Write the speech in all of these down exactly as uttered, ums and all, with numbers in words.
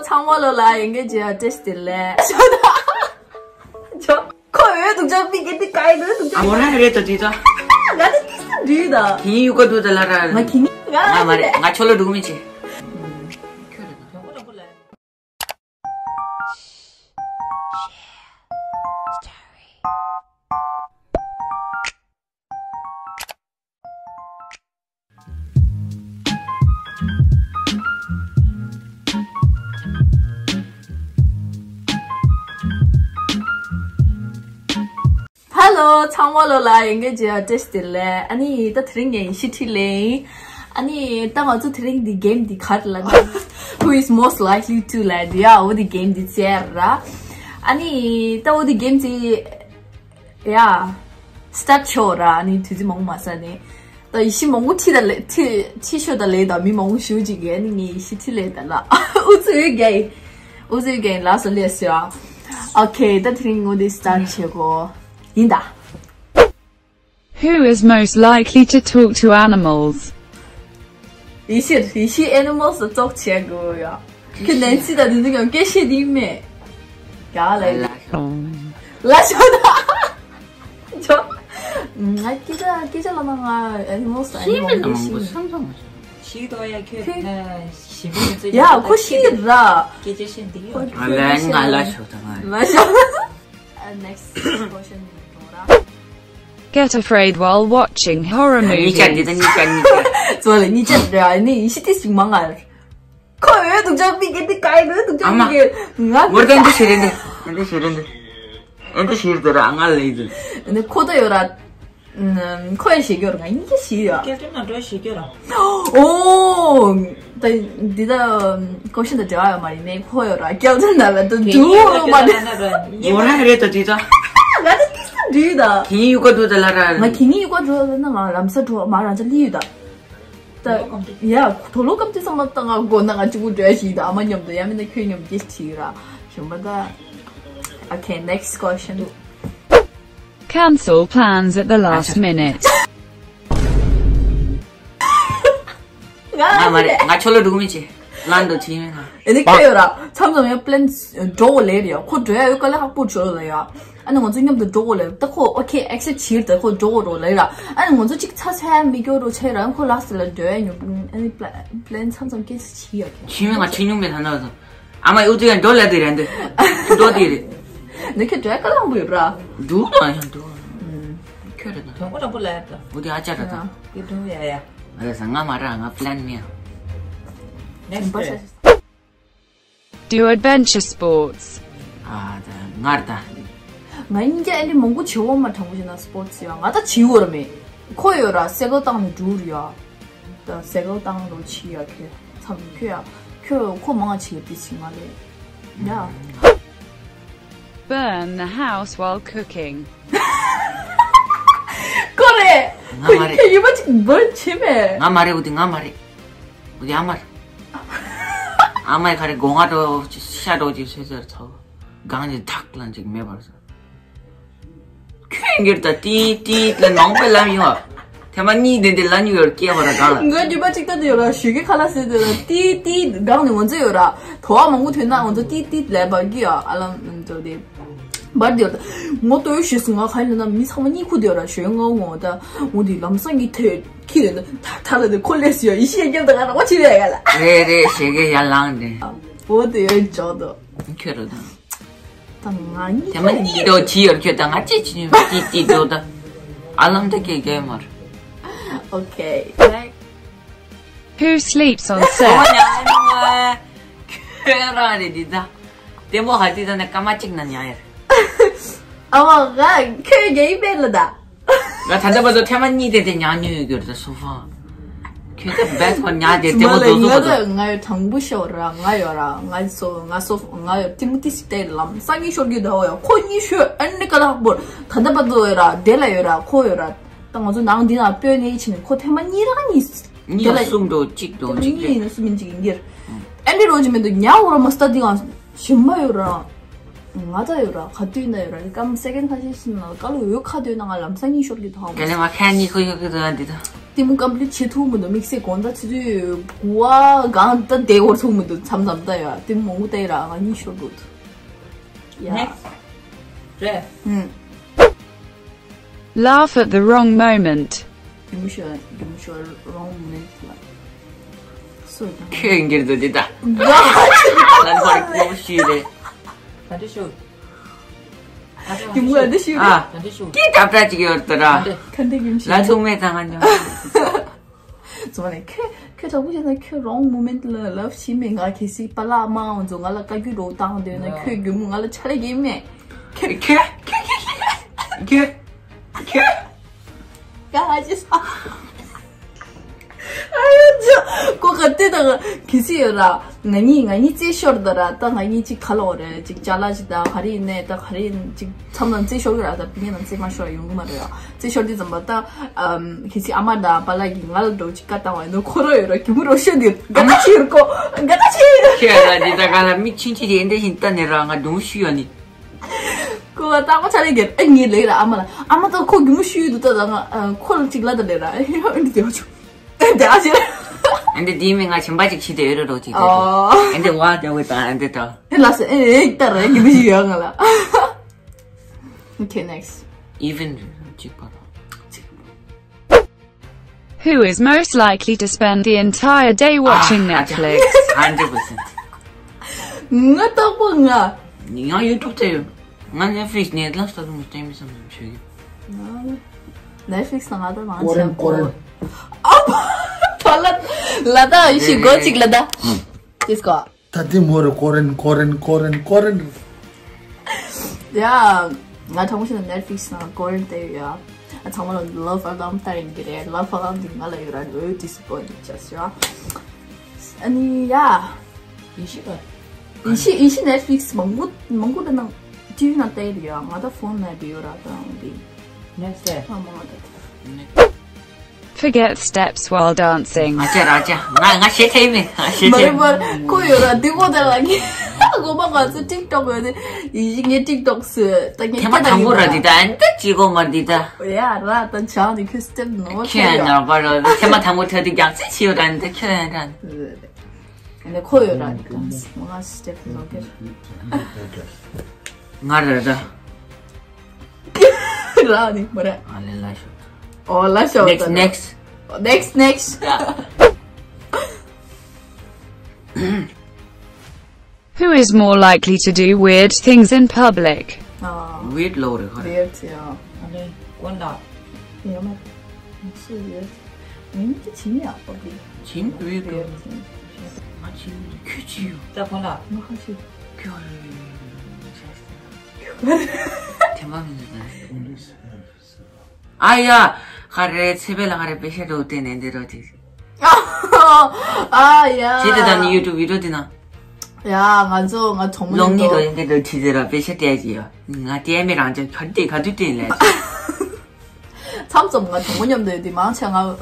ཚང་མ་ལོ་ལ་ཡོང་གི་བྱས་བཀྲ་ཤིས་བདེ་ལེགས། ཁོ་འོས་འདུག་ཅག་མི་གི་འདི་ག་ཡི་འདུག་ཅག་ཨ་མོ་རང་རེད་དོ་དུས་ད། ང་ད་ཏིས་ཏ་འདུས་ད། ཁྱེད་ཡུ་ག་འདུག་ད་ལ་ར། ང་ཁྱེད་ནི་ང་ང་མ་རེད། ང་ཆོ་ལོ་འདུག་མི་ཆེ། ཧེ་ལོ། ཚང་མ་ལོ་ལ་ཡོང་གི་བྱས་བཀྲ་ཤིས་བདེ་ལེགས། ཨ་ནི་ད་དེ་རིང་ངས་ཡེ་ཤེས་ཁྲིད་ལེ་ཡིན། ཨ་ནི་ད་ང་ཚོ་དེ་རིང་འདི་གེམ་འདི་ག་རེ་ལབ་ན། Who is most likely to ལབ་འདི་ཡ། འོ་འདི་གེམ་འདི་རྩེ་ར། ཨ་ནི་ད་འོ་འདི་གེམ་འདི། ཡ། སི་ཊར་ཊི་ཤོག་ར། ཨ་ནི་དུས་ཚོད་མང་པོ་མ་ཟ་ནས། ད་ཡེ་ཤེས་མང་པོ་ཁྲིད་ད་ལེ་ཁྲིད་ཁྲིད་ཤོག་ད་ལེ། ད་མི་མང་པོ་ཞུ་ཅིག་གི་ཨ་ནི་ངས་ཡེ་ཤེས་ཁྲིད་ལེ་ད་ལ། ཨུ་ཚུགས་ཡོད་རྒྱ་ཡི། ཨུ་ཚུགས་ཡོད་རྒྱ་ཡི། ལགས་སོ་ལགས་སོ། ཨོ་ཁེ། ད་དེ་རིང་ངོ་དེ་སི་ཊར་ཊི་བྱེད་དགོས་ཡིན་ད། Who is most likely to talk to animals? ཡེ་ཤེས་ཡེ་ཤེས་ཨེ་ནི་མལ་སི་ལ་ཙོག་བྱེད་དགོས་ཡ། ཁྱོད་ནན་སི་ད་དུང་ཡང་སྐད་བཤད་དེ་མེད། ཡ་ལ་ཡ། ལ་ཤོ། ལ་ཤོ་ད། ཅོ། ང་སྐད་ཆ་སྐད་ཆ་ལ་མ་ང་ཨེ་ནི་མལ་སི་ཨེ་ནི་མལ་སི་ཤེས་མེད་ལ་མང་པོ་བསམ་བསམ་མ་ཤེས། ཤེས་དོ་ཡ་ཁྱོད་ཁྱོད་ན་ཞིབ་པོ་ཡ་ཁོ་ཤེས་ར། སྐད་ཆ་བཤད་འདི་ཡོད། ང་ལ་ང་ལ་ཤོ་ད་ང་། ལ་ཤོ། Next question. Get afraid while watching horror movie. གཉིས་ཆ་འདི་ད་གཉིས་ཆ་གཉིས་ཆ། ཙོ་ལ་གཉིས་ཆ་རེད། ཨ་ནི་ཡེ་ཤེས་ཏིས་ཅིག་མང་ང་། ཁོ་འོས་འདུག་ཅག་མི་གི་འདི་ག་ཡི་འོས་འདུག་ཅག་མི་གི་ང་མོར་ད་འདི་ཞེ་རེད་འདི། འདི་ཞེ་རེད་འདི། འདི་ཞེ་རེད་ར་ང་ལ་ཡི་འདི། འདི་ཁོ་ད་ཡོད་ར། ཁོ་ཡི་ཞེ་གི་ཡོད་ར་ང་གཉིས་ཀ་ཞེ་ཡོད། སྐད་ཆ་ན་འགྲོ་ཞེ་གི་ཡོད་ར། ཨོ། ད་འདི་ད་ཀོ་ཤན་ད་འབྲེལ་བ་ཡོད་མ་རེད་ནས་ཁོ་ཡོད་ར་སྐད་ཆ་ན་ལ་ད་འདུག་མ་རེད། མོ་རང་རེད་ད་འདི་ད། ང་ད་ཏིས་ད་འདི་ད། ཁྱེད་ཡུ་ག་འདུག་ད་ལ་ར། ང་ཁྱེད་ཉིད་ཡུ་ག་འགྲོ་ན་ང་ལམ་སང་འགྲོ་མ་རང་ཅག་ལི་ཡོད་ད། ད་ཡ། དོ་ལོ་ཀམ་ཏི་ཚང་མ་ད་ང་དགོས་ན་ང་གཅིག་པུ་འགྲོ་ཡ་ཞིག་ད། ཨ་མ་མཉམ་དུ་ཡ་མིན་ན་ཁྱོད་མཉམ་དུ་ཅིག་ར། གཞན་པ་ད། Okay, next question. Cancel plans at the last minute. ང་མ་རེད། ང་ཆོ་ལོ་འགྲོ་མི་བྱེད། ལན་དུ་ཕྱིན་ཡོད་ང་། ཨེ་ནི་ཁྱོད་ཡོད་ར། མཚམས་མཚམས་ཡང་པི་ལན་འགྲོ་དགོས་ལེ་རེད་ཡ། ཁོ་འགྲོ་ཡ་ཡོད་ག་ལེ་ཧག་པོ་ཆོ་ལོ་ལ་ཡ། ཨ་ནི་ང་ཚོ་མཉམ་དུ་འགྲོ་དགོས་ལེ། ད་ཁོ་ཨོ་ཁེ་ཨེག་སེབ་བྱེད་ད་ཁོ་འགྲོ་དགོས་འགྲོ་ལེ་ར། ཨ་ནི་ང་ཚོ་གཅིག་ཚ་ཚ་མི་སྐྱོ་འགྲོ་ཆེ་ར། ཨ་ནི་ཁོ་ལགས་སི་ལ་འགྲོ་ཡ་ཉོ། ཨ་ནི་པི་ལན་མཚམས་མཚམས་ཀེན་སེལ་བྱེད་ཡ་ཁྱོད། ཕྱིན་ཡོད་ང་ཕྱིན་མྱོང་མེད་ད་ན་ད། ཨ་མ་ཡོད་དུས་ཡང་འགྲོ་ལེ་དེ་རེད་འདི། འགྲོ་དེ་རེད། ནི་ཁྱོད་འགྲོ་ཡ་ག་ལེ་ཧང་པོ་ཡོད་ར། འགྲོ་དང་ཡང་འགྲོ། ཁྱོད་རེད་ད། དོན་གོ་དྲང་པོ་ལ་ཡ་ད། འོ་དེ་ཨ་ཅག་ར་ད། དེ་འགྲོ་ཡ་ཡ། ཨ་ལ་ས་ང་མ་ར་ང་པི་ལན་མེད་ཡ། Next question. Do adventure sports. ཨ་ད་ངར་ད། ང་གཉིས་ཀ་ཨ་ནི་མང་པོ་བྱེད་འོ་མ་དྲང་པོ་བྱས་ན་སི་པོར་ཊི་སི་ཡ་ང་ད་བྱེད་འོ་ར་མེད། ཁོ་ཡོད་ར་སེ་གོལ་བཏང་ནས་འགྲུལ་ཡ། ད་སེ་གོལ་བཏང་རོགས་བྱེད་ཡ་ཁྱོད་མཚམས་ཁྱོད་ཡ། ཁྱོད་ཁོ་མང་ང་བྱེད་དེ་བྱེད་ང་ལས། ཡ། Burn the house while cooking. ཁོ་རེད། ང་མ་རེད། ཁྱོད་ཡུལ་པ་ཅིག་བར་བྱེད་མེད། ང་མ་རེད། འོ་དེ་ང་མ་རེད། འོ་དེ་ཨ་མ་རེད། ཨ་མའི་ཁ་རེ་སྒོ་ང་འགྲོ་ཤ་འགྲོ་ཅིག་ཟེར་ཟེར་ཚོ། གང་ཅིག་ཐག་ལ་ཅིག་མེད་པར་ཟེར། ཁྱོད་འགྱུར་ད་ཏི་ཏི་ལ་ནང་པའི་ལམ་ཡིན་བ། ཐེངས་མ་གཉིས་དེ་འདི་ལ་ཉུག་ཡོད་སྐྱེ་བ་ར་གང་ལ། ང་རྒྱུད་པ་གཅིག་ལྟ་དུ་ཡོད་ར་ཞུ་གི་ཁ་ལ་ཟེར་དུ་ཡོད་ར་ཏི་ཏི་གང་ནས་ང་ཚོ་ཡོད་ར། དོ་བ་མང་པོ་ཐོན་ན་ང་ཚོ་ཏི་ཏི་ལས་འབར་གི་ཡ་ཨ་ལམ་ཚོ་དེ། འབར་དུ་ཡོད་ར། ངོ་ལྟོས་ཞེས་སུ་ང་ཁ་ལ་ན་མི་ཚང་མ་གཉིད་ཁུག་དུ་ཡོད་ར་ཞོན་ངའོ་ངོ་ད། ངོ་དེ་ལམ་སང་གི་ཐད་ཁྱི་རེད་ན་ཐ་ཐ་ལ་དེ་ཁོ་ལས་སུ་ཡ་ཡི་ཤེས་རྒྱབ་ད་ག་ར་བ་ཆི་རེད་ག་ལ། རེད་རེད་ཞེ་གི་ཡར་ལངས་དེ། འོ་དེ་ཡོད་ཅོག་དོ། ཁྱོད་ར་དང་། ད་ང་གཉིས་དེ་མ་གཉིས་དོ་ཅི་ཡོད་ཁྱོད་ད་ང་ཅི་ཅི་ཅི་ཅི་དོ་ད། ཨ་ལམ་དེ་ཀེ་ཀེ་མར། Okay. Who sleeps on set? ཁྱོད་རང་རེད་འདི་ད། དེ་མོ་ཧ་དི་ད་ནས་སྐར་མ་གཅིག་ན་ཉལ་ཡར། ཨ་མ་ང་ཁྱོད་རྒྱ་ཡིག་སྤེལ་ལ་ད། ང་ད་ལྟ་བར་དུ་ཐེངས་མ་གཉིས་དེ་དེ་ཉལ་ཉོས་ཡོད་གི་རེད་སོ་ཕ། ཁྱོད་ཚོ་བེད་ཁོ་ཉལ་དེ་དེ་མོ་མ་ལ་རྫོགས་ང་རྫོགས་ད་པ་ང་ཡོད་དྲང་པོ་ཤོར་ར་ང་ཡོད་ར་ང་སོ་ང་སོ་ང་ཡོད་ཏི་མུ་ཏི་སི་ཏེ་ལམ་སང་གཉིས་ཤོར་གི་ད་འོ་ཡ་ཁོ་གཉིས་ཤོད་ཨན་ནི་ཀ་ལག་པོར་ད་ལྟ་བར་དུ་ཡོད་ར་དེ་ལ་ཡོད་ར་ཁོ་ཡོད་ར་ད་ང་ཚོ་ནང་འདི་ན་སྤོས་ནས་ཕྱིན་ནས་ཁོ་ཐེངས་མ་གཉིས་ར་གཉིས། གཉིས་དེ་ལ་གསུམ་འགྲོ་གཅིག་འགྲོ་གཅིག་གཉིས་རེད། ཡིན་ན་གསུམ་ཡིན་གཅིག་ཡིན་གྱི་རེད། ཨ་ནི་རོ་ཇི་མེད་དུ་ཉ་འོ་ར་མ་སྟ་དི་གང་ཞིམ་མ་ཡོད་ར། ང་ད་ཡོད་ར་ག་དུས་ན་ཡོད་ར་ཀམ་སེ་ཀེན་ཁ་ཤས་ཤིན་ན་ཀ་ལོ་ཡོད་ཁ་དུས་ན་ང་ལམ་སང་གཉིད་ཤོར་གི་ཐོག་ག་ལེ་མ་ཁ་གཉིད་ཁུག་ཡོད་གི་དོ་ཡང་འདི་དང་ ལྟད་མོ་ཀམ་པི་ལིཊ་བྱེད་ཐུབ་མི་འདུག་དམིགས་བསལ་དགོང་དག་ཆུ་ཚོད་དགུ་པ་གང་ད་བསྡད་འགོར་ཐུབ་མི་འདུག་མཚམས་མཚམས་ད་ཡ་ལྟད་མོ་མང་པོ་ལྟ་ཡི་ར་ང་གཉིད་ཤོར་འགྲོ་འདུག་ཡ། Next. རེད། ཧུམ། Laugh at the wrong moment. རྒྱུ་མ་ཤོར་རྒྱུ་མ་ཤོར་རོང་མེད་ལ། སོ་ཡི་དང་། ཁྱོད་འགྱུར་དུ་འདི་ད། ལ་ཁོར་ཁྱོད་ཤི་རེད། ད་འདི་ཤོར། རྒྱུ་མ་འདི་ཤོར། ཨ། ད་འདི་ཤོར། ཀི་ཏབ་ཏ་ཅིག་ཡོད་དོ་ར། ད་འདི། ཁ་འདི་རྒྱུ་མ་ཤོར། ལ་ཐུག་མེད་ད་ང་ཉོ། ཚོ་ནས་ཁྱོད་ཁྱོད་དྲག་པོ་བྱས་ན་ཁྱོད་རོང་མོ་མེན་ཊི་ལ་ལབ་ཤེས་མེད། ང་གལ་སྲིད་པཱ་ལགས་མ་འོང་ཚོ་ང་ལ་བཀའ་བཀྱོན་རོགས་བཏང་འདོད་ན་ཁྱོད་རྒྱུ་མོ་ང་ལ་ཆ་ལས་ཀྱི་མེད། ཁྱོད་ཁྱོད་ཁྱོད་ཁྱོད་ཁྱོད། ཡ་ཨ་ཅེ་ས། ཨ་ཡོ་ཅོ། ཀོ་ག་ཏེ་དང་གལ་སྲིད་ཡོད་ར། ང་གཉིས་ང་གཉིས་རྩེད་ཤོར་ད་ར་ད་ང་གཉིས་ཅིག་ག་ལོག་རེད་ཅིག་ཅ་ལག་ཅིག་ད་ག་རེ་ཡིན་ནས་ད་ག་རེ་ཡིན་ཅིག་མཚམས་ནང་རྩེད་ཤོར་གི་ར་ད་པི་ཉེ་ནང་རྩེད་མ་ཤོར་ཡོང་གི་མ་རེད་ཡ། རྩེད་ཤོར་དུས་ཙམ་པ་ད་ཨམ་གལ་སྲིད་ཨ་མ་དང་པཱ་ལགས་ཀྱིས་ང་ལ་འགྲོ་ཅིག་བཀའ་བཏང་བ་ཡིན་ན་ཁོ་རང་ཡོད་ར་གྱི་མུ་རོ་ཤོད་དུས་དགའ་ད་ཆེ་ཡོད་ཀོ་དགའ་ད་ཆེ་ཡོད། ཁྱེད་ར་འདི་ད་ག་ལ་མི་ཆུང་ཆུང་ཅིག་ཨེ་འདྲ་ཞིག་ལྟ་ནས་ར་ང་གདོང་ཤུ་ཡོད་ནི། ཁོ་བ་རྟག་པ་ཆ་ལས་ཀྱི་ཨ་ངའི་ལེགས་ར་ཨ་མ་ལ་ཨ་མ་ད་ཁོ་གྱི་མུ་ཤུ་ཡོད་དུ་ད་ད་ང་ཁོ་ལ་ཅིག་ལ་ད་ལེ་ར་ཨེ་འདི་དེ་བ་ཆུ་དེ་བ་ཆུ། ཨེ་འདི་དེ་མི་ང་ཆེན་པ་ཅིག་ཆི་དེ་ཨེ་ར་རོ་ཅིག་དེ་ཨོ། ཨེ་འདི་བ་དེ་བ་ད་ཨེ་འདི་ད། ཨེ་ལ་སེ་ཨེ་ཨེ་ད་ར་གི་མི་ཡོད་ང་ལ། Okay, next. Even གཅིག་པ་ར། Who is most likely to spend the entire day watching Netflix? Hundred percent. ང་རྟག་པར་ང་ང་YouTube ལྟ་ཡོད། ང་Netflix ནས་ལ་སྟོད་མི་སྟེང་མི་བསམ་བསམ་ཆོས་ཀྱི། Netflix ལ་ང་ད་མང་ཆེ་ཀོ་རེན་ཀོ་རེན། ཨ་ཕ་ལ་ལ་ད་ཡི་ཤི་གོ་ཅིག་ལ་ད། ཅིས་ཀོ། ད་དེ་མོ་རེ་ཀོ་རེན་ཀོ་རེན་ཀོ་རེན་ཀོ་རེན། ཡ། ང་དྲང་པོ་བཤད་ན་Netflix ནང་ཀོ་རེན་ལྟ་ཡོད་ཡ། ཨ་ཚང་མ་ལ་Love Alarm ལྟ་ཡིན་གྱི་རེད། Love Alarm འདི་ང་ལ་ཡོད་ར་ལོས་disappoint བྱས་ཡ། ཨ་ནི་ཡ། ཡེ་ཤེས་པ། ཡེ་ཤེས་ཡེ་ཤེས་Netflix མང་པོ་མང་པོ་ལ་ནང་TV ནང་ལྟ་ཡི་རེད་ཡ། ང་ད་ཕོན་ནང་བྲིས་ཡོད་ར་ད་འདི། Next day. ཨ་མ་ང་ད། Forget steps while dancing. ང་ཅག་ར་ཅག་ང་ང་ཤེས་ཐེ་མེད་ང་ཤེས་མ་ཐེ་རེད་མ་རེད་ཁོ་ཡོད་ར་འདི་གོ་དེ་ལ་ངས་གོ་མ་ག་ཚོད་TikTok ཡོད་དེ་ཡིན་ངས་TikTok སུ་ད་ངས་ཐེ་མ་དང་པོ་ར་འདི་ད་ཨན་ད་ཅི་གོ་མ་འདི་ད་ཡ་ར་ད་ཆང་འདི་ཁྱོད་step ནོར་ཁྱོད་ཡང་ནོར་བ་ར་ཐེ་མ་དང་པོ་ཐ་དི་རྒྱག་ཚད་ཆི་ཡོད་ར་འདི་ཁྱོད་ཡང་ར་འདི་ཁོ་ཡོད་ར་འདི་ད་ང་step ནོར་གེ་ང་ར་ར། ར་ནི་མ་ར། ཨ་ལེ་ལ་ཤོད། ཨོ་ལ་ཤོད། Next, next. Next, next. Who is more likely to do weird things in public? Weird ལོ་རེ་ཁ་རེ། Weird ཡ། ཨ་ལེ་ཀོན་ད། ཡ་མ། སུ་weird། ངས་ཅི་བྱིན་ཡ་པ་གི། བྱིན་weird་ལོ། ང་བྱིན་ཁྱོད་ཅི་ཡོད། ད་ཀོན་ད། ང་ཁ་ཅི། ཁྱོད་རེ། དེ་མ་མི་འདུག་ད། ཨ་ཡ། ཧ་རེ་ཚེ་འཕེལ་ལ་ཧ་རེ་པེ་ཤ་འགྲོ་བསྟན་ནས་འདི་རོ་དེ། ཨ་ཡ། ཇི་དེ་དང་ནི་YouTube video དེ་ན། ཡ་ང་ཚོ་ང་གྲོགས་མོ་ལོང་ནི་རོ་ཡིན་གི་འགྲོ་ཁྲི་ཟེར་ར་པེ་ཤ་སྟེར་གྱི་ཡོད། ང་སྟེར་མི་རང་ཅག་ག་དུས་ག་དུས་སྟེར་ལས། མཚམས་མཚམས་ང་གྲོགས་མོ་མཉམ་དུ་ཡོད་དུས་མང་ཆེ་ང་ཨ།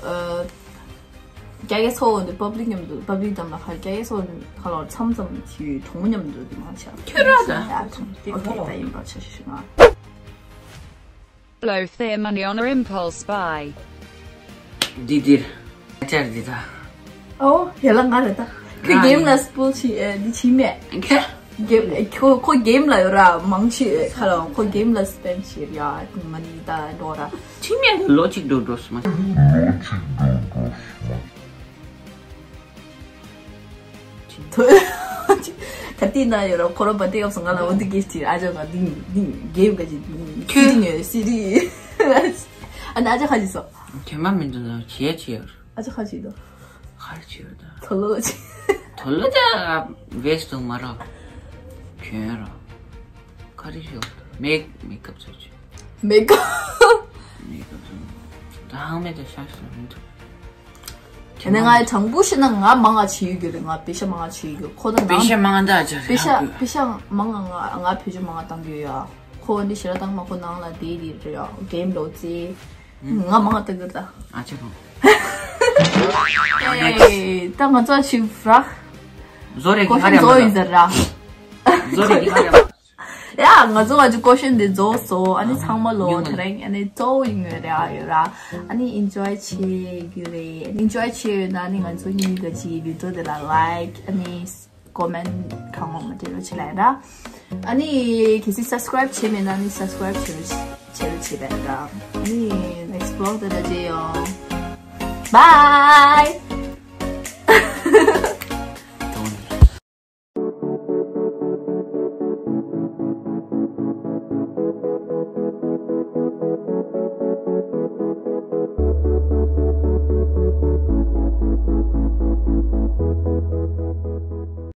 རྒྱ་སྐད་ཚོགས་འདི་public མཉམ་དུ་public དམ་ལ་ཁ་རྒྱ་སྐད་ཚོགས་ཁ་ལོར་མཚམས་མཚམས་དེ་གྲོགས་མོ་མཉམ་དུ་དེ་མང་ཆེ་ཁྱོད་ར་ད་ཡ་ཐུང་དེ་ཁ་ལོར་ད་ཡིན་པ་ཆ་ཤི་ང་Blow their money on an impulse buy. འདི་འདིར་ཅར་འདི་ད། ཨོ་ཡ་ལ་ང་རེད་ད་ཁྱོད་game ལ་spoil བྱེད་འདི་བྱེད་མེད་ཁྱོད། Game ཁོ་ཁོ་game ལ་ཡོད་ར་མང་ཆེ་ཁ་ལ་ཁོ་game ལ་spend བྱེད་ཡ་མ་ནི་ད་འགྲོ་ར། ཁྱིམ་ཡན་ལོ་གཅིག་འགྲོ་འགྲོ་སི་མ། ད་ལྟའི་ན་ཡོད་ར་ཁོ་ར་བ་དེ་སྐབས་སུ་ང་ལ་འོ་འདི་གེ་སི་ཨ་ཅག་ག་འདི་འདི་game ག་ཅིག་འདི་ཁྱོད་འདི་ངས་སི་རི། ཨ་ན་ཨ་ཅག་ཁ་ཅིག་སོ། དེ་མ་མི་འདུག་ན་བྱས་བྱས་ཡོད། ཨ་ཅག་ཁ་ཅིག་འདུག་ཁ་ཅིག་ཡོད་ད། དོ་ལོ་ཅིག་དོ་ལོ་ད་བེས་འདུག་མ་རོ། གྱོན་རོ། ཁ་རི་ཤོ། མེག་མེག་ཨབ་ཚོ་ཆུ། མེག་ཨབ། མེག་ཨབ་ཚོ། ད་ཧང་མེ་ད་ཤ་ཤ་མི་འདུག་དེ་ནས་ང་དྲང་པོ་བཤད་ན་ང་མང་ང་བྱེད་ཡོད་རེད། ང་པེ་ཤ་མང་ང་བྱེད་ཡོད་ཁོ་ད་ང་པེ་ཤ་མང་ང་ད་ཅག་པེ་ཤ་པེ་ཤ་མང་ང་ང་ང་བེད་སྤྱོད་མང་ང་བཏང་གི་ཡོད་ཡ། ཁོ་འདི་ཞེ་དྲག་བཏང་མ་ཁོ་ནང་ལ་བསྡད་དེ་རེད་ཡ། གེམ་ལོ་ཙེ། ང་མང་ང་བཏང་གི་རེད་ད། ཨ་ཅག་ཨེ་ད་ང་ཚོ་ཞིག་ར། བཟོ་རེ་གི་ཁ་རེ་མ་ར། བཟོ་རེ་གི་ཁ་རེ་མ། ཡ། ང་ཚོ་ང་ཚོ་ཀོ་ཤན་དེ་རྫོགས་སོང་། ཨ་ནི་ཚང་མ་ལོ་ཉུང་མ་དེ་རིང་ཨ་ནི་གཙོ་བོ་ཡིན་ངོས་རེ་ཨ་ཡོད་ར། ཨ་ནི་ཨིན་ཇོའི་བྱེད་རྒྱུ་རེད། ཨིན་ཇོའི་བྱེད་ཡོད་ན་ཨ་ནི་ང་ཚོ་གཉིས་ཀ་གཅིག་བི་ཌིའོ་དེ་ལ་ལའིཀ་ཨ་ནི་ཀོ་མེན་ཊི་གང་མང་མ་སྤྲད་རོགས་བྱེད་ལ་ཡིན་ར། ཨ་ནི་གལ་སྲིད་སབ་སི་ཀ་རའིབ་བྱས་མེད་ན་ཨ་ནི་སབ་སི་ཀ་རའིབ་བྱེད་རོགས་བྱེད་རོགས་བྱེད་པ་ཡིན་ར། ཨ་ནི་ནེག་སི་ཊི་བི་ལོག་དེ་ལ་མཇལ་ཡོང་། བྷའི།